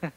Puas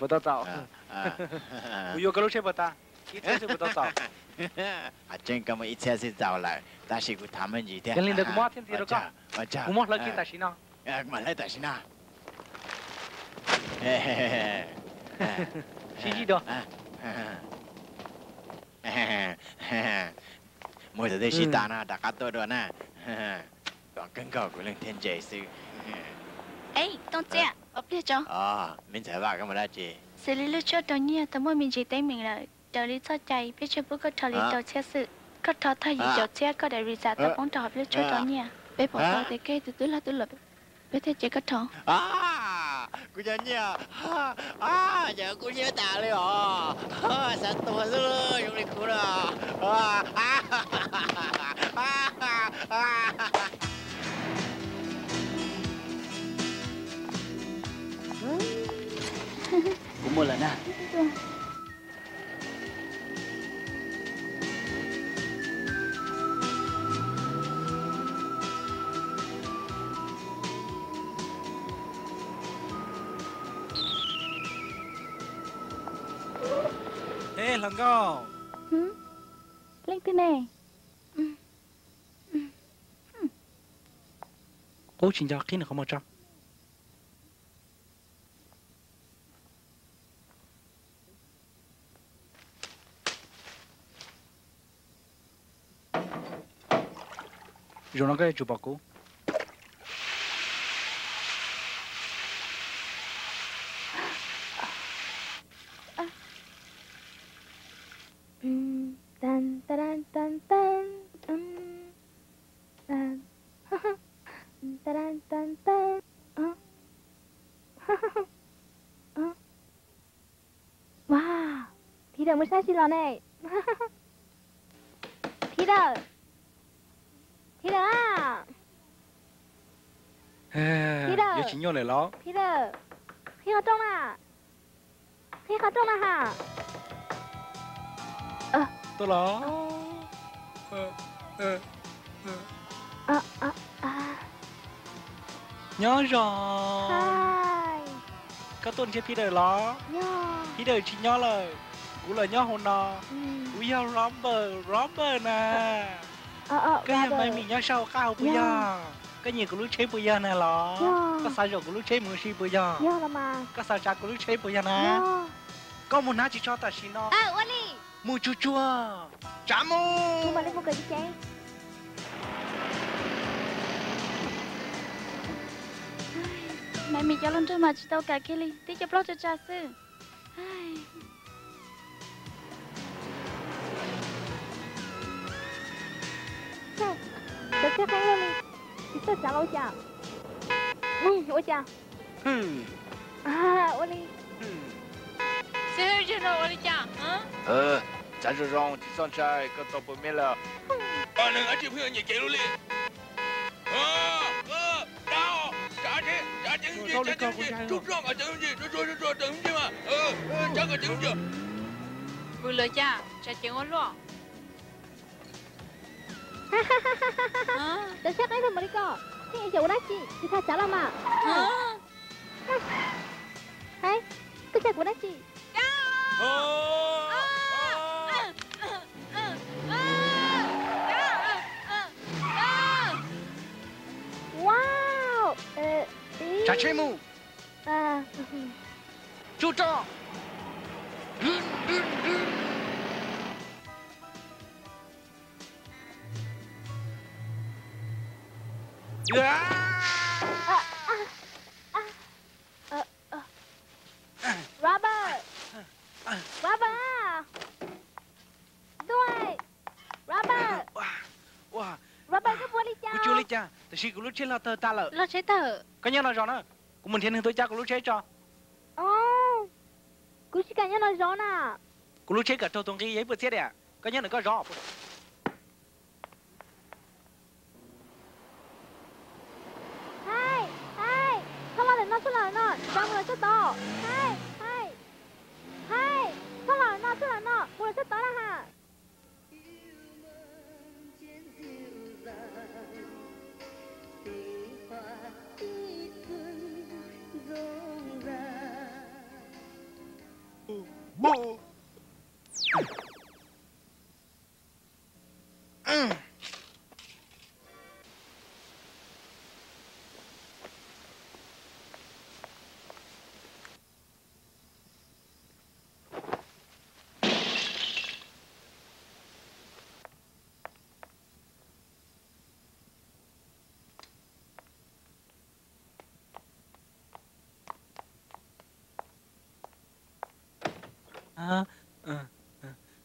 tau txaus? Kuv yuav koj lub tsheb puas tau? Ib txhiab xwb puas tau txaus? Qhov tseeb koj muaj ib txhiab xwb txaus lawm, tab sis kuv thov me ntsis thiab. Yog li ntawd kuv muab txhiab ntxiv rau koj. Kuv muab hlawv kiag tam sim no. Kuv muab hlawv tam sim no. Sib ntsib dua. Muaj tus twg sib tag no rov qab tuaj dua na. Koom kawg nkaus kuv leej thiab ntse xwb. Ej, Tooj Txiaj, ua pliag tso. Me ntxhais Vaj, koj mus dab tsi? Xws li lub tshuaj rau nyiaj tau muaj me ntsis teeb meem lawm, raws li txoj cai peb tsawg pub koj rho li rau txhiab xwb. Koj rho tag yim caum txhiab koj daim result tau poob rau hauv lub tshuaj rau nyiaj. Peb pom tau tias koj yog tus tub lag tub lawm, peb thiaj cia koj rho. Kuv cov nyiaj, ces kuv nyiaj tas li os. Xav tuag xwb zoo li kuv na. Kuv mus lawm na. Ej, hluas nkauj. Leej twg ne? Qub tsis nco, qhib nws qhov muag tso. Zaum no koj yuav tsum pom kuv. Wow, Peter mus sab tsi los ne? Peter, Peter a, Peter, yuav tsis nyuaj lawm los? Peter, qhib qhov rooj na, qhib qhov rooj na ha. Tuaj los. Nyob zoo. Koj tuaj nrhiav Peter los? Peter tsis nyob lawm. Kuv los nyob hauv no. Kuv yog Robert, Robert na. Koj yog Maiv Mis nyob sab hauv qab hauv puas yog? Koj nyiam kuv lub tsheb puas yog na los? Koj xav zaum kuv lub tsheb mus ua si puas yog? Koj xav tsav kuv lub tsheb puas yog na? Koj mus hnav tsis tso tam sim no. Mus tsuag tsuag. Tsav mus. Maiv Mis cov hluas nraug mas tsis tau kam kiag li, tib co plaub tsa tsa xwb. Cov tsheb qeeb luaj li, tsis txawj tsav los ua cas? Ua cas? Ua li. Xib hwb, zaum no ua li cas? Tsav zoo zoo, tsis txhob ntshai, koj tau puas me lawm? Neeg dab tsi pheej nyiam kev luaj li? Vwm lawm cas, tsav ceev ua luaj. Cov tsheb qeeb luaj npaum li ko, pheej xyaum ua dab tsi, tsis tau tsav los mas. Hais, koj tsa kuv dab tsi? Wow, tsav tsheb mus. Tsuj tso. Robert, Robert, ntuj, Robert, Robert, koj puas li cas? Kuv tsis ua li cas, tab sis kuv lub tsheb log tawg tas lawm. Log tsheb tawg? Koj nyob no zov na, kuv mus nrhiav neeg tuaj cab kuv lub tsheb tso. Kuv tsis kam nyob no zov na. Kuv lub tsheb kawm raug tus nqi yog ib puas txhiab diam, koj nyob ntawm koj zov. Tau mus lawm txog tod. Hais, hais, hais, txhob los no, txhob los no, mus lawm txog tod na ha.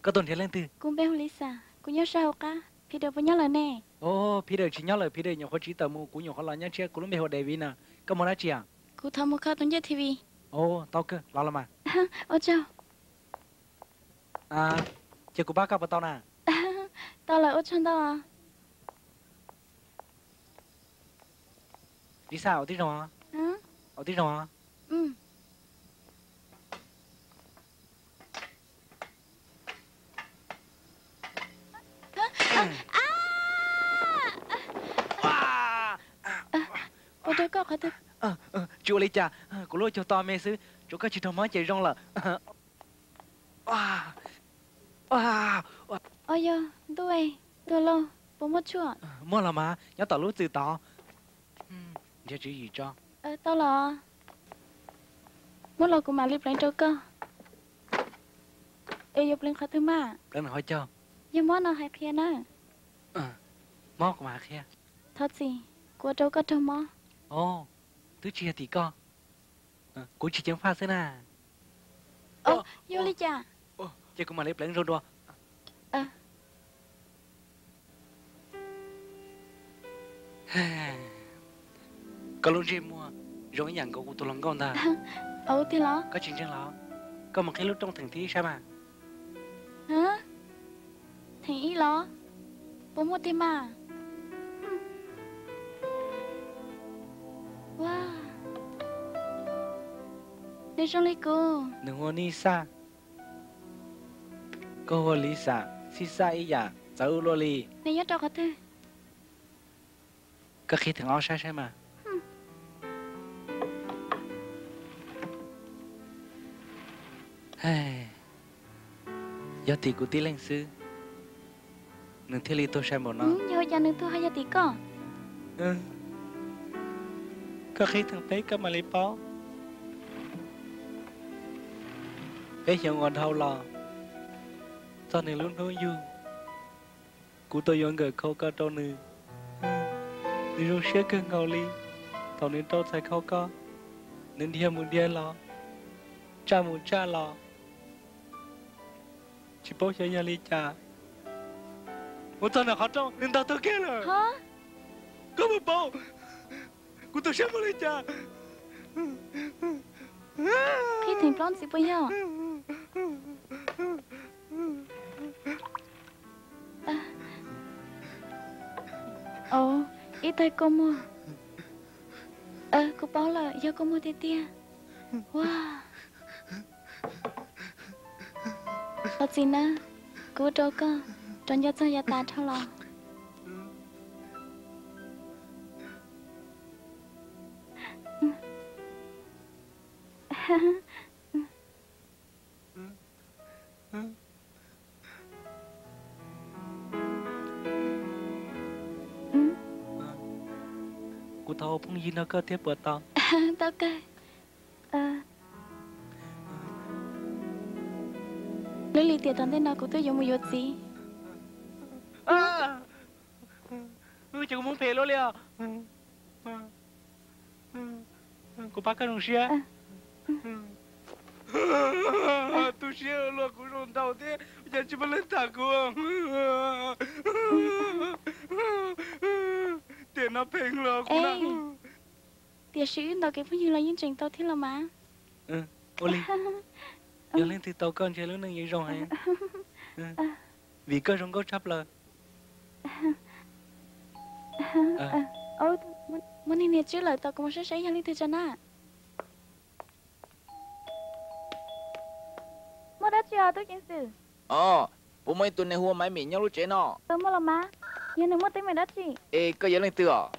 Koj tuaj nrhiav leej twg? Kuv npe hu Lisa, kuv nyob sab hauv qab. Peter puas nyob lawm ne? Os, Peter tsis nyob lawm, Peter nyuam qhuav tsiv tawm mus, kuv nyuam qhuav los nyob tshiab. Kuv lub npe hu David na. Koj mus dab tsi? Kuv thov mus kho tus ncej T V. Os, tau kawg, los los mas. Ua tsaug. Ces kuv pab koj puas tau na? Tau lawm, ua tsaug ntau. Lisa, ua tib zoo. Ua tib zoo. Ua rau koj qhov twg? Tsis ua li cas, kuv lub caug to me xwb, tsuav koj tsis raug mob ces zoo lawm. Os yog, ntuj, tuag lauj, puas muaj tshuaj? Muaj los mas, nyob tom lub txwm tod. Nrhiav tswv yim tso. Tau los, muab los kuv mam li pleev rau koj. Es yuav pleev qhov twg mas? Pleev nws qhov caug. Yog mob no hais qhia na. Mob kuv mam hais qhia. Thov txim, kuv ua rau koj raug mob. Os, twb tsis yog tim koj. Kuv tsis ceev faj xwb na. Yog li cas? Ces kuv mam li pleev zoo dua. Koj lub ntsej muag zoo ib yam nkaus kuv tus hluas nkauj ntag. Ua tiag los? Koj tsis ntseeg los? Koj mus qhib lub rooj theem thib ib saib mas. Theem ib los? Puas muaj tiag mas? Ua, nws zoo li kuv. Nws hu ua Nij Xaj. Koj hu ua Li Xam, Xij Xaj ib yam, txawv ua luaj li. Nws nyob rau qhov twg? Koj qhib theem ob saib saib mas. Yog tim kuv tib leeg xwb, nws thiaj li tuag sai npaum no. Yog ua cas nws tuag ho yog tim koj? Koj qhib theem peb koj mam li paub. Peb xyoos uas dhau los, txog nws lub hnub yug, kuv tau yuav nkawm khau ko rau nws. Nws zoo siab kawg nkaus li. Thaum nws rau txhais khau ko, nws dhia mus dhia los, tsaj mus tsaj los, tsis paub xyov yog li cas, mus txog nram qhov rooj nws ntaug tuag kiag lawm. Koj puas paub? Kuv tu siab npaum li cas? Qhib theem plaub ntxiv puas yog? Ib tag kua muag. Kuv paub lawm, yog kua muag tiag tiag. Ua, thov txim na, kuv ua rau koj rov nco txog yav tas dhau los. Kuv thov ua phooj ywg nrog koj thiab puas tau? Tau kawg. Lub lim tiam tom ntej no kuv twb yuav mus yuav txiv. Ces kuv mus phem luaj li os. Kuv pab koj zoo siab. Tu siab luag, kuv zoo nraug thiab ua cas tsis muaj leej tham kuv. Tiam no pheej los kuv na. Tiam sis wb ntaus kev phooj ywg los yeej tseem tau thiab los mas. Ua li, yog leej twg tau koj ntshe lub neej yeej zoo heev, vim koj zoo nkauj tshaj plaws. Muab niag niam tswb lawm, tos kuv mus saib saib yog leej twg tso na. Dab tsi os tub ceev xwm? Os, puas muaj ib tug neeg hu ua Maiv Mim nyob lub tsev no? Muaj los mas. Yog nws muaj teeb meem dab tsi? Es koj yog leej twg os?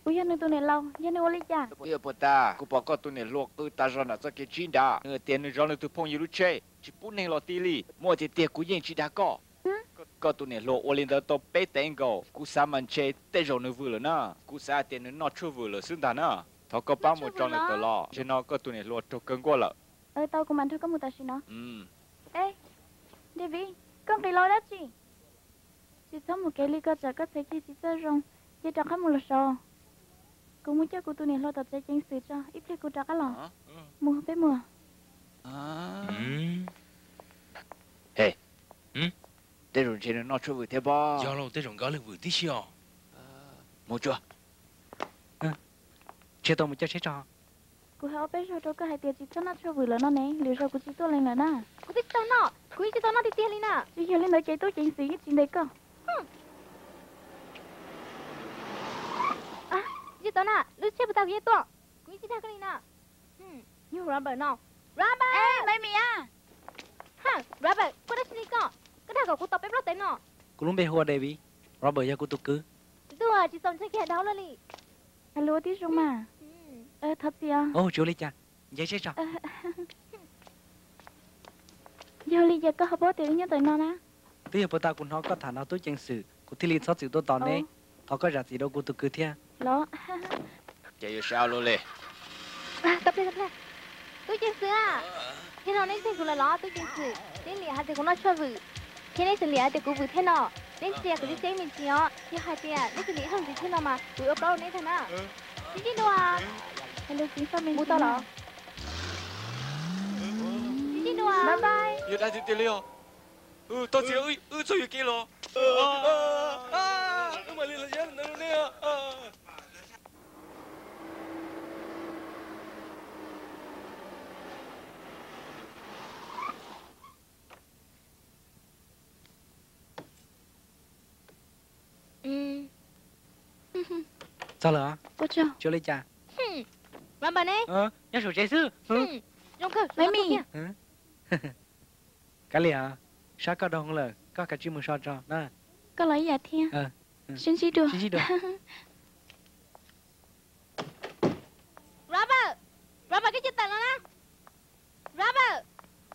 Kuv yog nws tus niam laus, yog nws ua li cas? Puas tas, kuv pom koj tus niam hluas qw tas zog nram txoj kev tsib nrad, nws tias nws zov nws tus phooj ywg lub tsheb tsis pub neeg los ti li. Muaj tiag tiag, kuv yeej tsis dag koj. Koj tus niam hluas ua li ntawd tau peb teev nkaus, kuv xav mas ntshe tej zaum nws vwm lawm na. Kuv xav hais tias nws noj tshuaj vwm lawm xwb ntag na. Thov koj pab mus tso nws tawm los, zaum no koj tus niam hluas raug kawg nkaus lawm. Tau, kuv mam nrog koj mus tam sim no. David, koj nqis los dab tsi? Tsis txhob mus kev li ko tsam koj txhais ceg tsis txawj zoo, cia rov qab mus los saud. Kuv mus coj kuv tus niam hluas tom tsev ceev xwm tso, ib pliag kuv rov qab los. Mus, peb mus. Tej zaum ntshe nws noj tshuaj vwm thiab pob. Yog lauj, tej zaum nkawd leej vwm tib si os. Mus tsuag. Tseg tau mus coj tsheb tso. Kuv hais ob peb zaug rau koj hais tias tsis txhob noj tshuaj vwm lawm no ne, lwm zaus kuv tsis tuaj lees lawm na. Kuv twb tsis tau noj, kuv yeej tsis tau noj tiag tiag li na. Tsis yog li ntawd ces tub ceev xwm yeej tsis ntes koj. Tsis tau na, lub tsheb puas tau kuv yeej tuaj, kuv yeej tsis dag koj li na. Yog Robert no. Robert! Maiv Mim a! Robert, koj dag tsi li koj? Koj dag kom kuv tos peb plaub teev no. Kuv lub npe hu ua David, Robert yog kuv tus kwv. Ntuj, tsis txaus ntseeg kiag dag luaj li. Hais lus ua tib zoo mas. Thov txim os. Tsis ua li cas, nce seb tso. Yog li ces koj ho paub tias wb nyob ntawm no na? Twb yog puag ta kuv hnov koj tham nrog tub ceev xwm, kuv thiaj li txhob txwm tuaj tos neb. Thov koj zam txim rau kuv tus kwv thiab los. Ces yuav sab luaj li. Tub ceev xwm a, yog no neb ntseeg kuv lawm los tub ceev xwm? Neb liam hais tias kuv noj tshuaj vwm, thiab neb tseem liam hais tias kuv vwm thiab no. Neb ntsia kuv tib teb me ntsis os, yog hais tias neb tseem liam ib zaug ntxiv thiab no mas kuv yuav ua plaub rau neb ntag na. Sib ntsib dua. Mus tau los? Sib ntsib dua. Yog dag tiag tiag li os. Tau txiv, wb txog yuav kev los. Wb mam li los yav ntawd ne. Txog lawm. Tsis ua li cas. Nyob saum tsev xwb. Kav liam, sab koj doog lawm, koj kav tsij mus so tso na. Koj los ib yam thiab. Sib ntsib dua. Sib ntsib dua. Robert, Robert, koj cia tawm los na. Robert,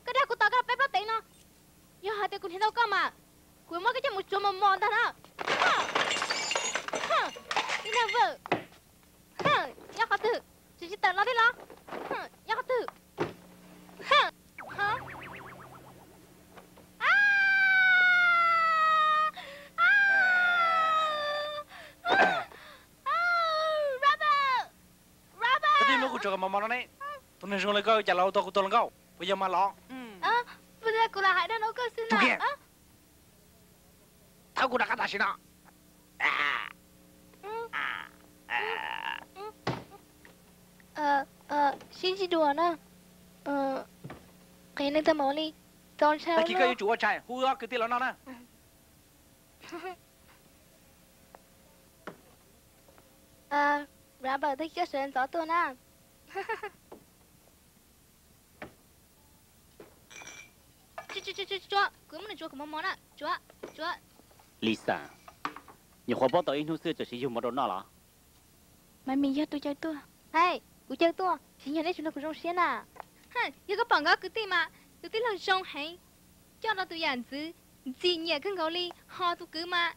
koj dag kuv tos koj peb plaub teev no. Yog hais tias kuv hniav tau koj mas, kuv yuav muab koj coj mus tsuav mos mos ntag na. Ib nag vwm, nyob qhov twg? Tsis tsis tawm los thiab los? Nyob qhov twg? Koj twb muab kuv tsuav kom mos mos no ne. Tus neeg zoo li koj cas los ua tau kuv tus hluas nkauj, puas yog mas los? Puas yog kuv lam hais dag no koj xwb na? Thawb kuv rov qab tam sim no. Sib ntsib dua na. Qhia nej tau mus ua li. Tag kis koj yuav tsum ua tshais hu wb ob kwv tij los noj na. Robert, tag kis koj sawv ntxov tuaj na. Tsuav, kuv muab nws tsuav kom mos mos na. Tsuav, tsuav. Lisa, nyuam qhuav paub tau ib hnub xwb txawm siv yug mov rau noj los? Maiv Mim yog tus caw tuaj. Hais, kuv caw tuaj, tsis yog neb tsis nrog kuv zoo siab na. Yog koj pom nkawd kwv tij mas, tus tij laug zoo heev, coj tau tus yam ntxwv ntxim nyiam kawg nkaus li, ho tus kwv mas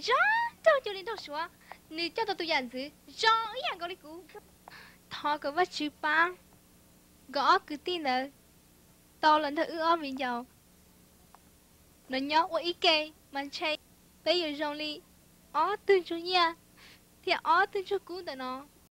zoo nraug cuag li nraug suav, nws coj tau tus yam ntxwv zoo ib yam nkaus li kuv. Thov kom Vajtswv pab nkawd ob kwv tij ntawd tau los nrog wb ob viv ncaus no nyob ua ib ke, mas ntshe peb yuav zoo li ob tug ntsuag nyiaj thiab ob tug ntsuag kub ntawm no.